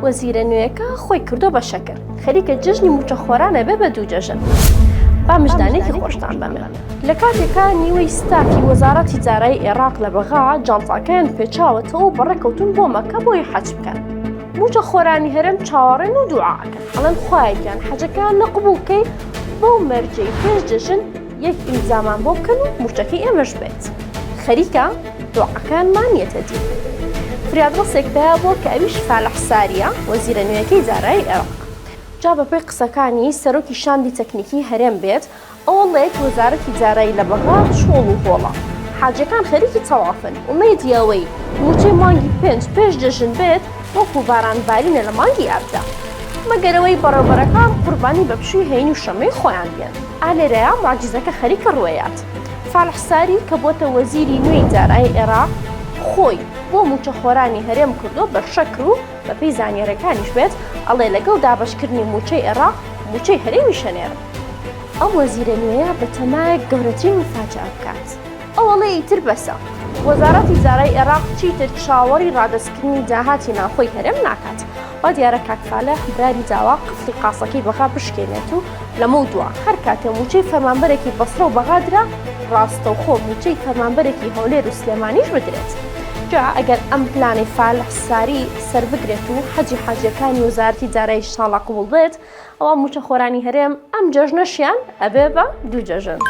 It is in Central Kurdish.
وەزیرە نوێیەکە خۆی کردووە بە شەکر، خەریکە جەژنی مووچەخۆران ئەبێ بە دوو جەژن. با مژدانێکی خۆشتان بەمێ. لە کاتێکا نیوەی ستافی وەزارەتی دارایی ئێراق لە بەغا جانتاکەیان پێچاوەتەوە و بەڕێکەوتون بۆ مەکە بۆی حەج بکەن. مووچەخۆرانی هەرێم چاوەڕێن و دوعا ئەکەن ئەڵێن خوایە گیان حەجەکەیان لە قبوڵ کەی بەو مەرجەی پێش جەژن یەک ئیمزامان بۆ بکەن و مووچەکەی ئێمەش بێت. خەریکە دوعاکانمان یەتە دی. فریادڕەسێک پەیا بووە کە ئەویش فالح ساریە، وەزیرە نوێیەکەی دارایی ئێراق. جا بەپێی قسەکانی سەرۆکی شاندی تەکنیکی هەرێم بێت، ئەوەڵێک وەزارەتی دارایی لە بەغا چۆڵ و هۆڵە. حاجیەکان خەریکی تەوافن، ئومێدی ئەوەی مووچەی مانگی پێنج پێش جەژن بێت وەکو باران بارینە لە مانگی ئابدا. مەگەر ئەوەی بەڕێوبەرەکان قوربانی بە پشووی هەینی و شەممەی خۆیان بێن. ئا لێرەیا موعجیزەکە خەریکە ڕووئەیات. فالح ساری کە بۆتە وەزیری نوێی دارایی ئێراق خۆی بۆ مووچەخۆرانی هەرێم کردووە بە شەکر و بەپێی زانیاریەکانیش بێت ئەڵێ لەگەڵ دابەشکردنی مووچەی ئێراق مووچەی هەرێمیش ئەنێرم. ئەم وەزیرە نوێیە بەتەمایە گەورەترین موفاجەئە بکات. ئەو ئەڵێ ئیتر بەسە. وەزارەتی دارایی ئێراق چیتر چاوەڕی ڕادەستکردنی داهاتی ناوخۆی هەرێم ناکات. وا دیارە کاک فالح براری داوە قفڵی قاسەکەی بەغا بشکێنێت و لەمەودوا هەر کاتێ مووچەی فەرمانبەرێکی بەسرە و بەغا درا ڕاستەوخۆ مووچەی فەرمانبەرێکی هەولێر و سلێمانیش بدرێت. جا ئەگەر ئەم پلانەی فالح ساری سەربگرێت و حەجی حاجیەکانی وەزارەتی دارایی شاڵا قبوڵ بێت، ئەوا مووچەخۆرانی هەرێم ئەم جەژنەشیان ئەبێ بە دوو جەژن.